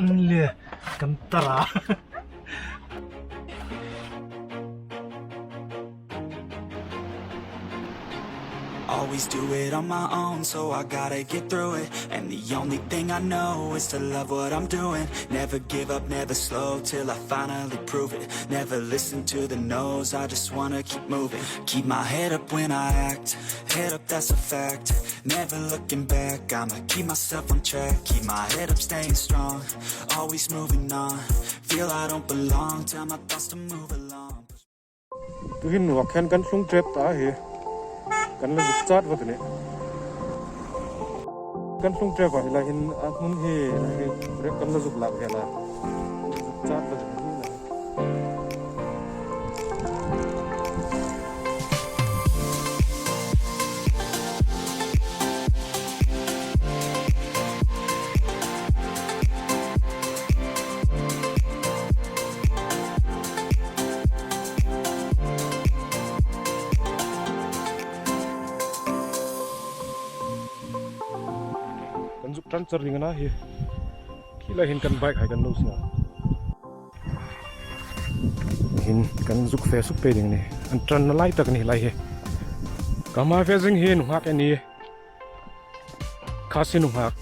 Le kan tara. Always do it on my own, so I gotta get through it. And the only thing I know is to love what I'm doing. Never give up, never slow, till I finally prove it. Never listen to the no's, I just wanna keep moving. Keep my head up when I act, head up, that's a fact. Never looking back, I'ma keep myself on track. Keep my head up, staying strong, always moving on. Feel I don't belong, tell my thoughts to move along. Tuhin ruak hian kan thlung tep ta a hi kan la zuk chat vak a ni. Kan thlung tep ah helai hin a hmun hi helai hi rek kan la zuk lak vel a zuk chat vak a ni hi lai. Kan zuk tan char ding a na hi khi lai hian kan bike hai kan lo sia hin kan zuk fe sup pe ding a ni an tan na lai tak a ni helai hi ka hma ve zing hi nu nghak a ni Khasi nu nghak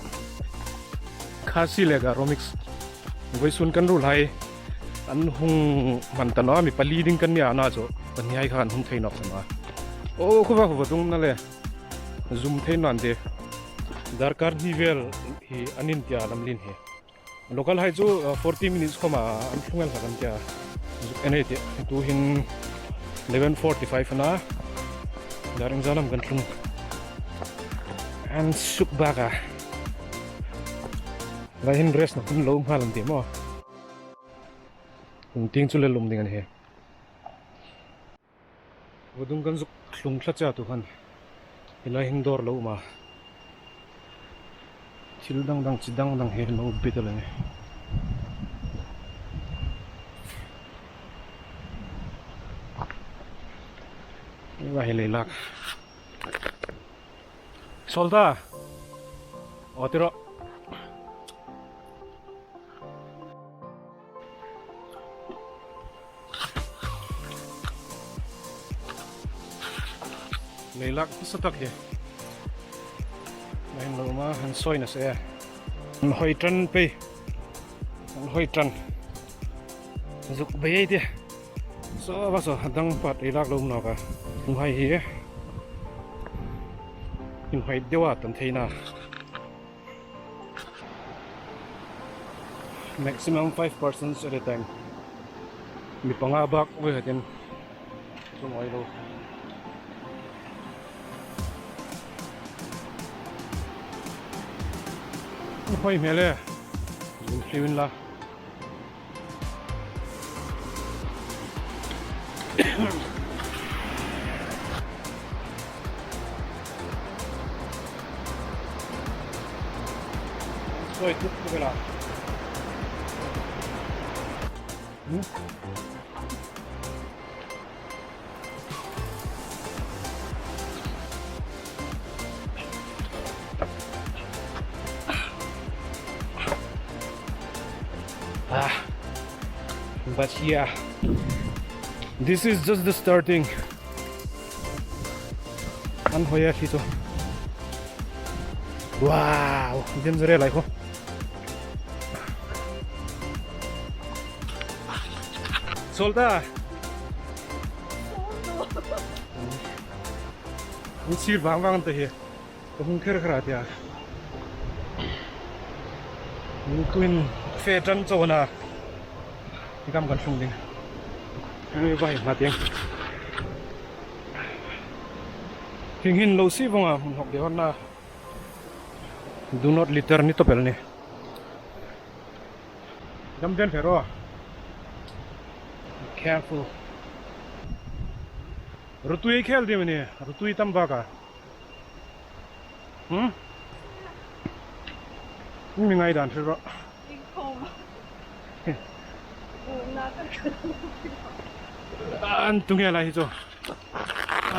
Khasi le Garo mix voisun kan rul hai an hung man ta no mi pali ding kan nia na chu pahnih hai kha an hung thei nok sama o khuwa khuwa dung na le zum thei nan te darkar hni vel hi anin tia lamlin hi local hai chu 40 minutes khoma an thlungel kha kan tia zuk enei te tu hin 11:45 na daring zanam kan thlung an suk baka lai hin rest na kun lo nghal an ti maw kum ting chu le lum ding an he Vudung kan zuk thlung thla chia tu khan helai hin dawr lo awm a thil dang dang chi dang dang hi lo bet a la ni. Helai hi lei lak Solta aw ti rawh. Lei lak nasa tak hi a in lo awm a han sawi nasa e an hawi tan phei an hawi tan zuk bei ei te saw va saw a dang pat ei lak lo awm lo ka hei hi inhawih deuh a tam theihna. Maximum 5 persons at a time mi panga bak vawi khatin chu ngawi lo. Hawi hmel e zum hliu in la. Sawi tuk tuk ila. Ah, but yeah, this is just the starting. An hoi a khi chu. Wow, danger lai kho. Solta. An sir vang vang te hi. Ka hung kher kher a tia. Tuin fe tan chawn a. Tikam kan thlung ding. Hei vai hma tiang. Hing hin lo si vanga hmun hok de hon na. Do not litter ni topel ni. Dam den fero. Be careful. Rutui khel dim ni. Rutui tam baka. Hmm? Mi ngai dan hre rawh. An tunge lai hi chu.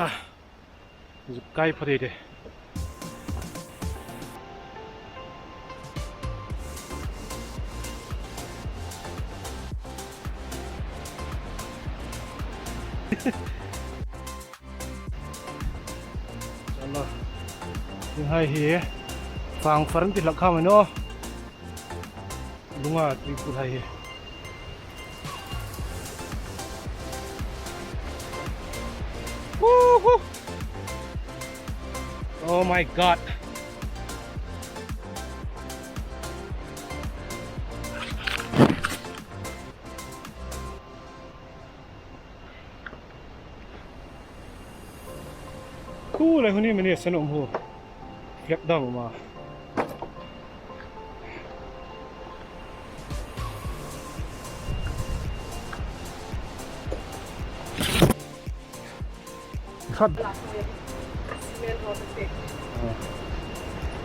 Ah. Zuk kai phawt ei te. Chana tinghai hi fang far an ti hlak kha mai no lunga tui put hai hi. Woohoo! Oh my god. Khu lai huni mani sen awm hu flag dam awm a. Khat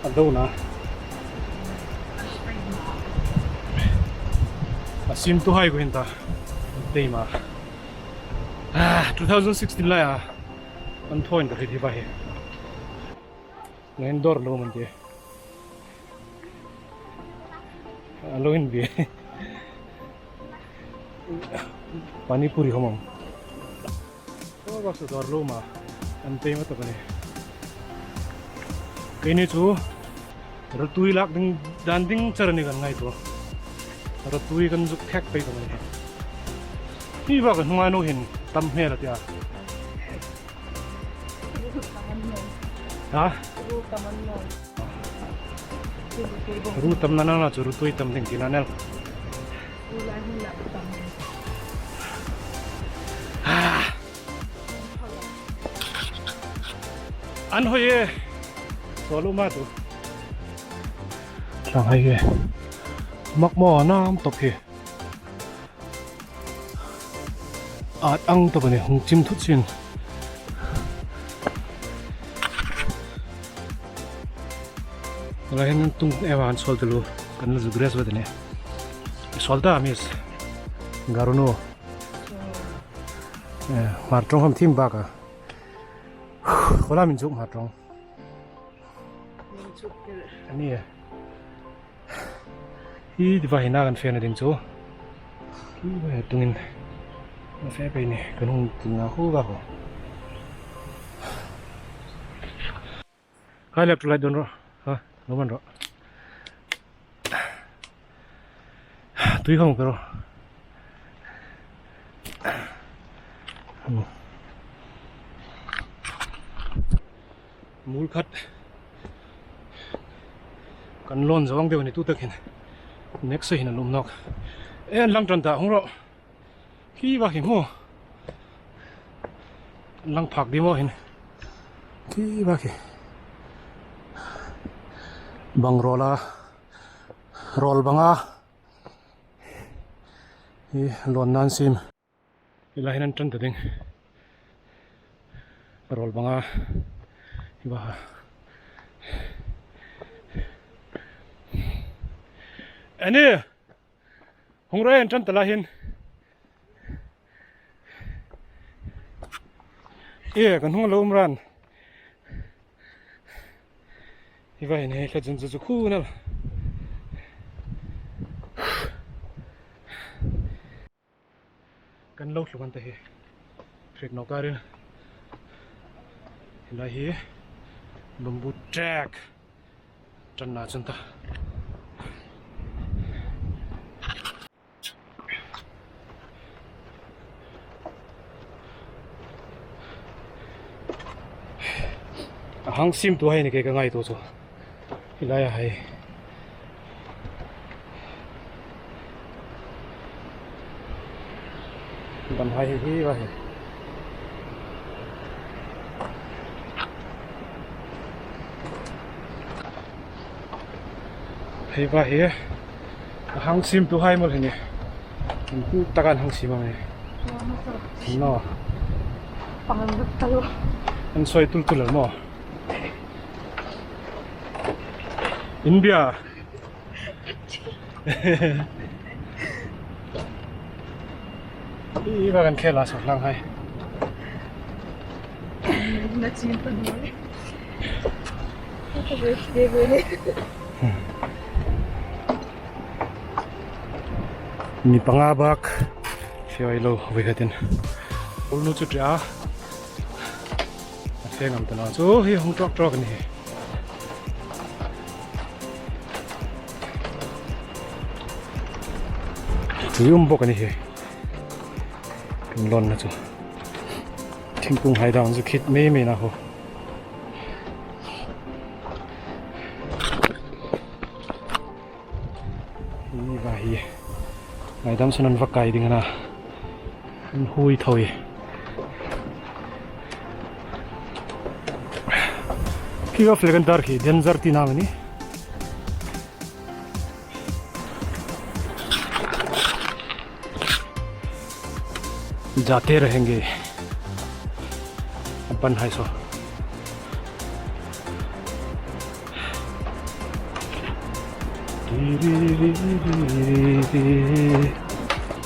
a do na a sim tu hai ko hin ta teima ah 2016 lai a an thoin ka hri va he ngain dor lo man te a lo in bi pani puri homam Aw bak chu dawr luma an pei ma tak ani. Keini chu ratui lak ding dan ding char ani kan ngai tu. Ratui kan zuk thek pei kan ani. Hi bak hnunga no hin tam hmel atia. Ha? Ru tam na na chu rutui tam ding tin anel. An hoi e solo ma tu tlang hai he mak mo nam top hi at ang to bani hung chim thut chin la hen tung ewa an sol telu kan la zugres wa ne Solta miss garuno mar tong ham thim baka khola min chuk mar tong ani hi diva hina kan fe na ding chu hi ba tungin na fe pe ni kan hung tinga hu ba ko Khai lep tulai don ro ha lo man ro tui hong pero mul khat kan lawn zawng deuh ni tu takin next hin an awm nawk e an lang tan ta hung ro Khi bak hi maw lang phak ding maw hin khi bak hi bang roll a roll banga hi lawn nan sim helai hian an tan ta ding roll banga hi bak a eni. Hung rai an tan tala hin e kan hung lo umran hi vai nei thla chun chu chu khu na kan lo thluk an te hi hrek no karin helai hi bamboo track Tan na chuan ta. A hang sim tu hai ni ke ka ngai tu chu helai a hei ban hai hi hi va hei. Hei va hi a hang sim tu hai mawlh hi ni an taka an hang sim ang ni no an sawi tul tul maw India I va kan khel a sawt hlang hai. Mi panga bak hriai lo vawikhatin. Nu chu ṭia a feng ang ta lo chu hei hung ṭawk ṭawk a ni. Tui awm bawk a ni hei kan lawn na chu thingkung hai dang chu khit mai mai na ho. Ni va hi ngaidam sawn an va kai ding ana an hui thawi khi ka flag an tar khi danger ti na mani jate rahenge ban hai so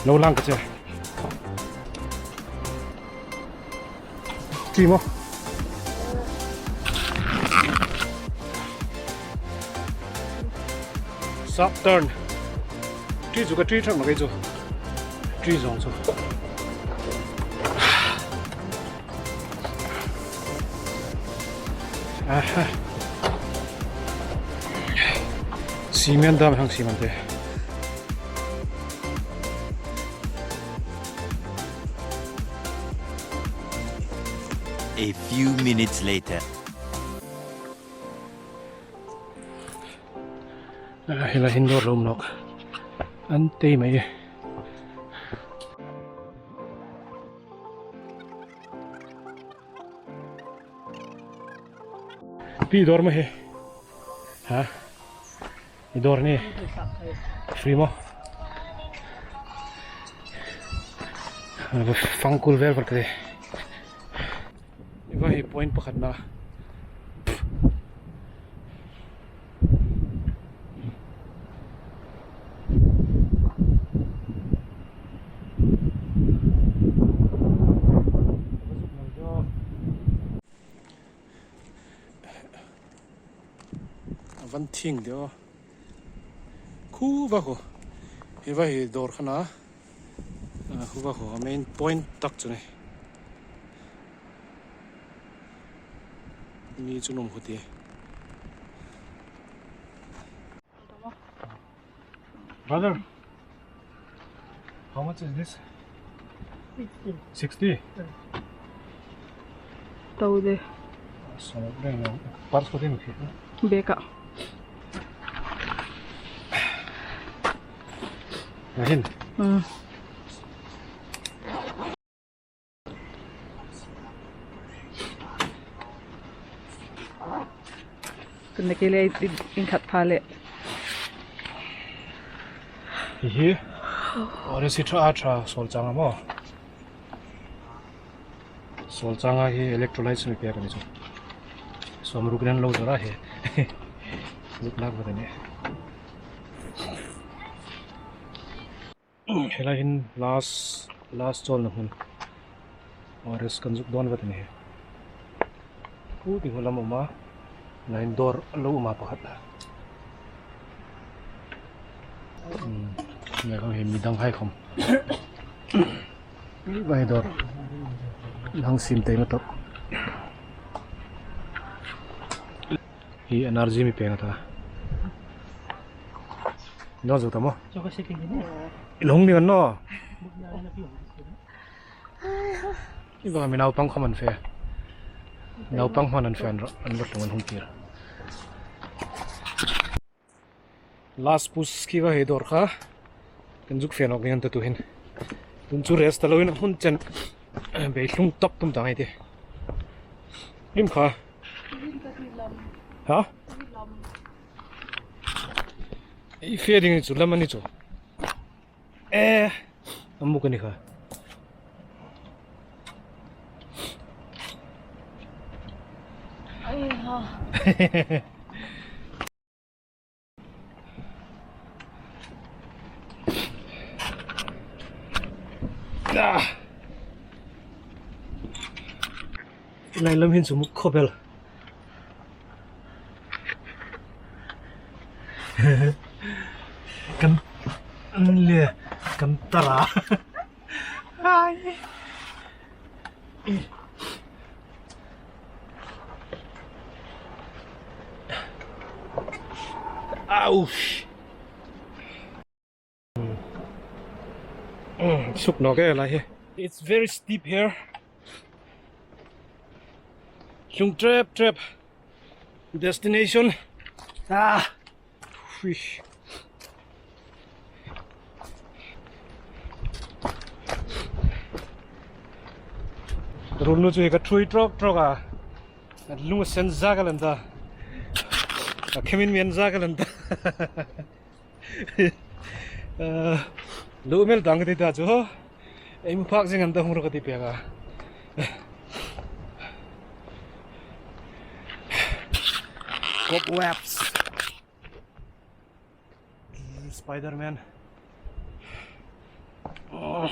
Lo lang ka che. Chi mo. Sharp turn. Tri chu ka tri thak ma kai chu. Tri zawng chu. Cement dam hang cement te. A few minutes later. Hela hin dawr lo awm lawk an tei mai e. Pi dawr maw hi ha i dawr ni free maw fangkul vel vel ka ti va hei point pakhat na. A van thing deuh a khu vak aw he vai hi dawr khan a khu vak aw a main point tak chu ni mi chu an awm khawt e. Brother, how much is this? 60. 60? To de. Pars ko din khi. Beka. Hin. Tuna kele inkhat pha le. Hi hi. Ore si tha tha sol changa mo. Sol changa hi electrolytes mi pek ani chu. Som ruk nen lo zora he. Zuk lak va ne. Helai hin last last chawl na hmun rs kan zuk dawn vat a ni hei khu ti hmu lam a awm a tunah dawr a lo awm a pakhat tunah hian hei midang hai khawm vai dawr hang sim te emaw tawp hi energy mi peng ata. Nó zo ta maw? Lung ni kan no. I vang mi naupang khawm an fe. Naupang hman an fe an an rawt lung an hung tir. Last push khi va hei dawr kha kan zuk fe nawk ding an ta tu hin. Tun chu rest ta loin hun chen bei thlung tawk tum ta ngai te. Lim kha. Ha? I fia ding chu lam ani chu e amuk ani kha Lai lam hin chu muk khawp Kan le kan tara. Ouch! Chuk nawk e lai hi. It's very steep here. Hlung trep trep. Destination. Ah. Fish. Rul nu chu hi ka thui trawk trawk a. Lung a sen za ka lan ta. A khemin mian za ka lan ta. Lu mel dang ka ti ta chu. Ei mu phak jing an ta hung ro ka ti pek a. Cobwebs. Spider-Man. Oh.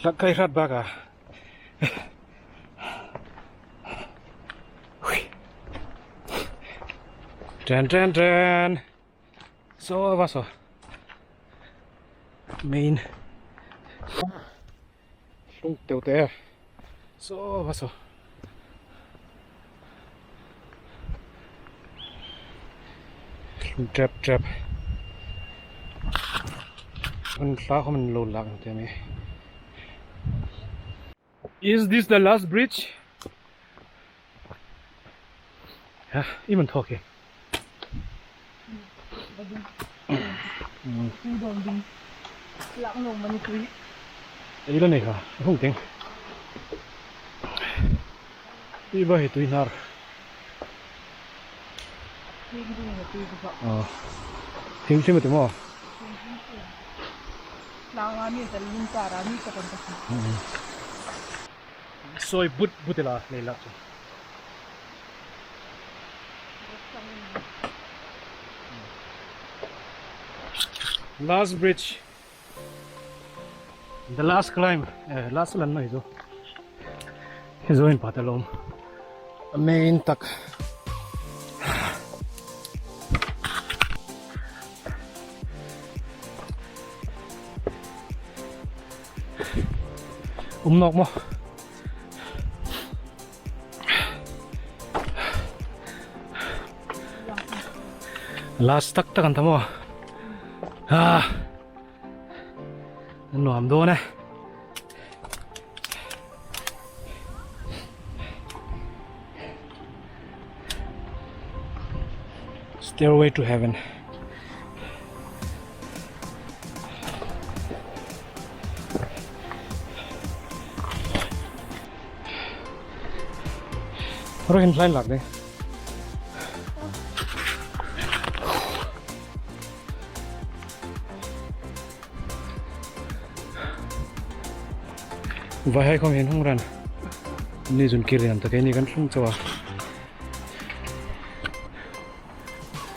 Hlak kai hrat bak a. Ten ten ten. So va so. Main. Hlung teu te. So va so. Hlung trep trep. An hla khawm an lo lak ang te mi. Is this the last bridge? Ha, i man thawk hi. Ei la nei kha, a hung teng. I ba hi tui hnar. Ờ. Thing thim a ti maw? Sawi but but ila lei lah chu. Last bridge. The last climb. Eh, last lan mai chu. Hi zo in pa ta lawm. A main tak. Um nawk maw? Last tak tak an ta maw? Ah. Nuam dawn e. Stairway to heaven. Rohin line lak ding. Vai hai khom hian hung ran ni zun kir lian tak ni kan thlung chawa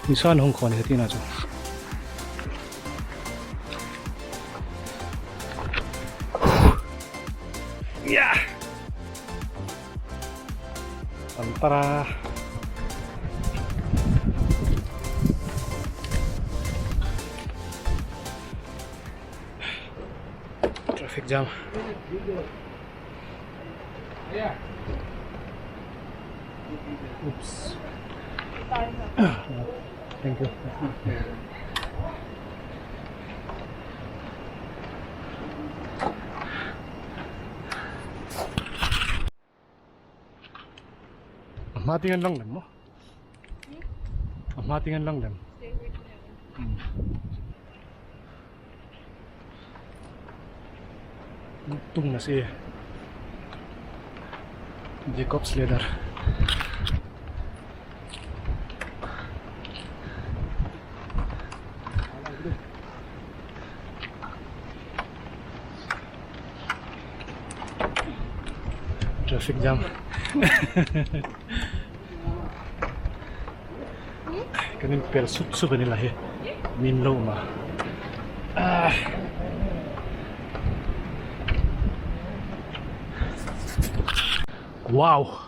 ni san hung khawn he tina chu yeah Antara Traffic jam. Oops. Thank you. A hma ting an lang lem maw? A hma ting an lang lem. Tung na si Jacob's ladder. Traffic jam. Kan in pel sup sup ani la hi. Min lo ma. Ah. Wow.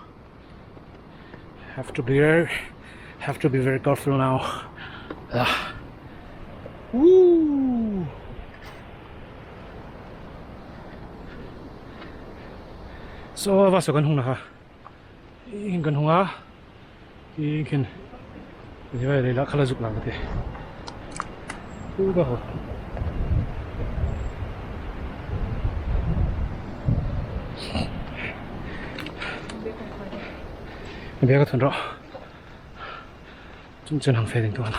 Have to be very, have to be very careful now. Ah. Woo! Saw va saw kan hung na kha in kan hung a ti khin ni vai lei lah khala zuk lang ka ti tu ba ho bia ka thun ro chung chen hang fe ding tuan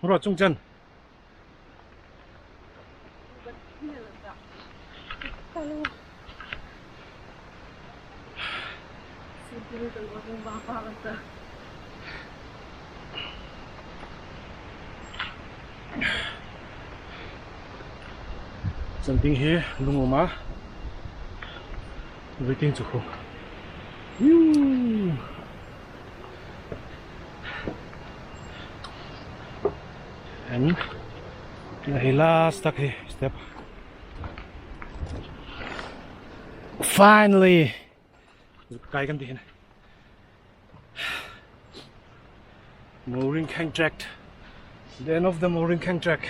ro chung chen Chanting hi lung awm a waiting chu khu And hei last tak hi step finally kai kan ti hin Mooring Kheng Track the end of the Mooring Kheng Track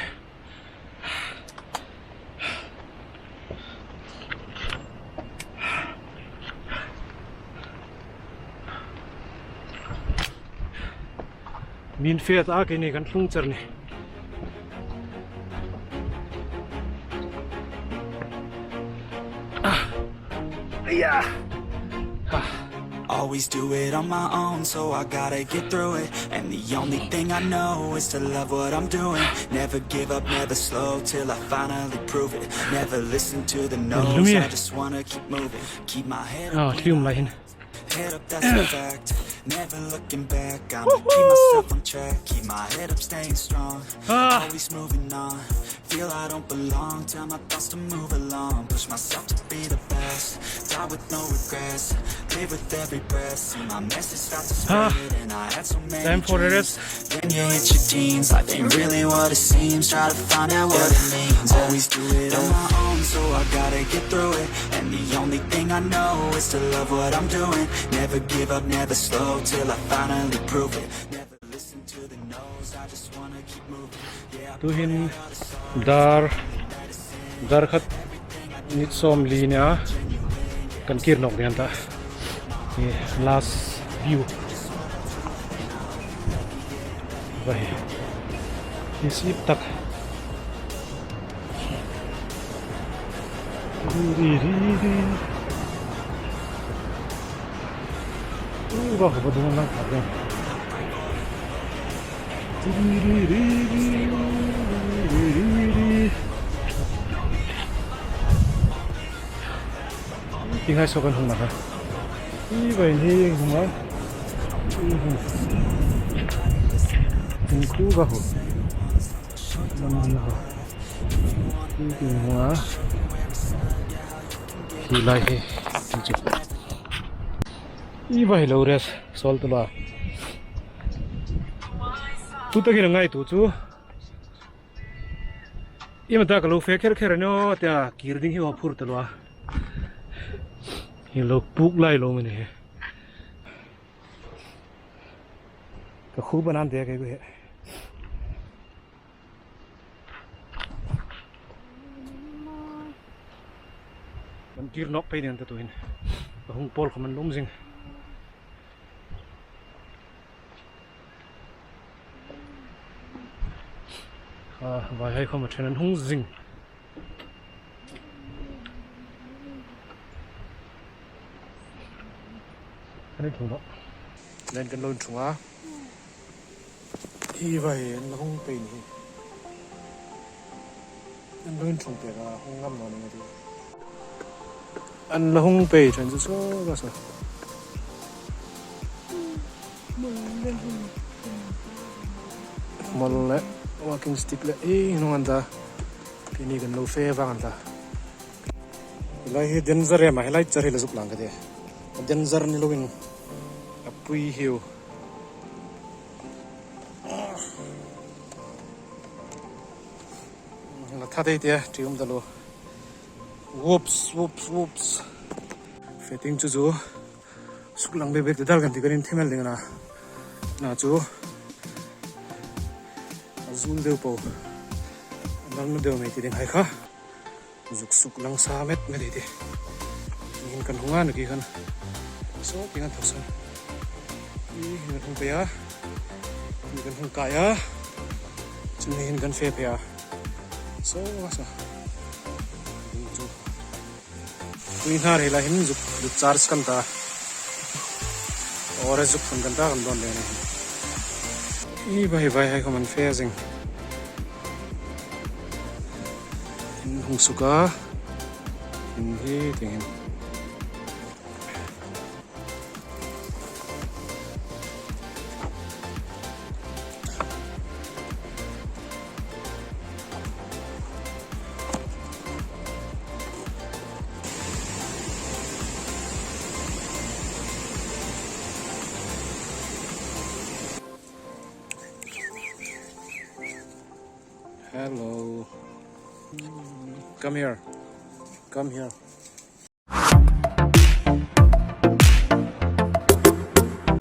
Min fiat a keini kan thlung cher ni. Always do it on my own, so I gotta get through it. And the only thing I know is to love what I'm doing. Never give up, never slow, till I finally prove it. Never listen to the no's, I just wanna keep moving. Keep my head up, thlium lai hin. Head up, that's a fact. Never looking back. I'ma keep myself on track. Keep my head up, staying strong. Ah. Always moving on. Feel I don't belong. Tell my thoughts to move along. Push myself to be the best. Die with no regrets. Live with every breath. See my message start to spread. And I had so many Time for a dreams. rest. Then you hit your teens. Life ain't really what it seems. Try to find out what it means. Always do it on my own, so I gotta get through it. And the only thing I know is to love what I'm doing. Never give up, never slow, till I finally prove it. Never listen to the no's, I just wanna keep moving. Yeah, I Tuhin dar dar khat nit sawm li nia kan kir nawk ding an ta hi last view vai hi sip tak ri ri ri u va va dum lang khat ding ri ri ri ri ri ri Tinghai saw kan hung nak a i vai hi hung a i hung hung khu va hu lam na ha i hung hung a hi lai hi chu i vai lo res sol tu la tu takin a ngai tu chu Ima ta ka lo fe kher kher anio tia kir ding hi ho phur ta lua hi lo puk lai lo mani he ka khu banan te kai ku he kan kir nok phei nen ta tuin ka hung pawl kha man lum zing Vai hai khawm a then an hung zing. Kan in thung lo. Len kan lo in thung a. Hi vai an la hung pe ni hi. An lo in thung pe ka hung ngam lo ni ti. An la hung pe then chu so ka sa. Mal leh walking stick leh eng hnung an dah keini kan lo fe vang an dah helai hi danger em a helai char hi la zuk lang ka ti a danger ni loin a pui hiu la tha thei te a ṭi awm ta lo whoops whoops whoops fetting chu chu. Suk lang bek bek te dal kan ti kan in themel ding a na chu a zul deuh pawh a nal na deuh mai ti ding hai kha zuk suk lang sa met mai thei te. Tingin kan hung a naki khan saw ting an thawk sawn i kan hung phei a mi kan hung kai a chumi hin kan fe phei a saw a saw ding chu tui hnar hi la hin zuk zuk charge kan ta or zuk phun kan ta kan dawn le ni i vai vai hai khaman fe a zing in hung suk a in hi tiang hian Hello. Come here. Come here.